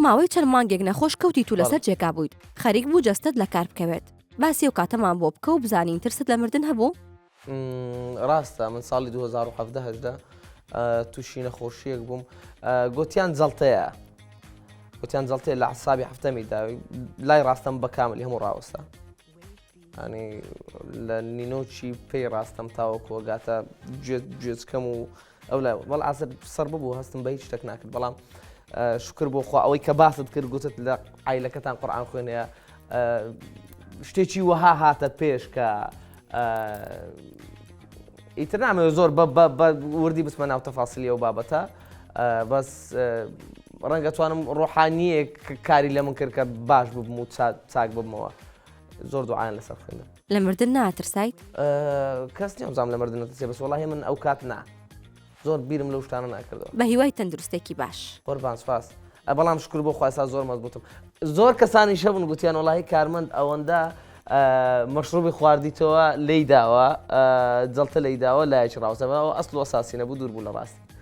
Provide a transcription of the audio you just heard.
ماوەی چەند مانگێک نەخۆش کەوتیت و لەسەر جێگا بوویت، خەریک بوو جەستەت لە کار بکەوێت. باسی ئەو کاتەمان بۆ بکە و بزانین ترست لە مردن هەبوو؟ ڕاستە من ساڵی 2017 هەژدە تووشی نەخۆشیەک بووم گوتیان جەڵتەیە گوتیان جەڵتەیە لە عسابی هەفتەمی داوی لای ڕاستم بە کاملی هەموو ڕاوەستا ئەنی لە نینۆکی پێی ڕاستم تاوەکو گاتە گوێچکەم و ئەو لای بەڵ ئاسر سەر ببوو هەستم بە هیچ شتێک ناکرد بەڵام شکر بۆ خوا ئەوەی کە باست کرد گوتت لە عیلەکەتان قورآان خوێنەیە شتێکی وەها هاتە پێش کە ئیتر نامەوێت زۆر بە وردی بچمە ناو تەفاسلی ئەو بابەتە بەس ڕەنگە توانم ڕۆحانیەک کاری لە من کرد کە باش ببم و چاک ببمەوە زۆر دوعاان لەسەر خوێندم. لە مردن ناترسایت؟ کەس نییە بزانم لە مردن نەترسێ بەس وەڵاهی من ئەو کات نا زۆر بیرم لەو شتانە ناکردەوە. بە هیوای تەندروستێکی باش. قوربان سوپاس بەڵام شکر بۆ خوا ئێستا زۆر مەزبوتم زۆر کەسانیش هەبوون گوتیان وەڵاهی کارمەند ئەوەندە مەشروبی خواردیتەوە لێی داوە جەڵتە لێی داوە لایەکی ڕاوسە ئەوە ئەسڵ و ئەساسی نەبوو دوور بوو لە ڕاستی.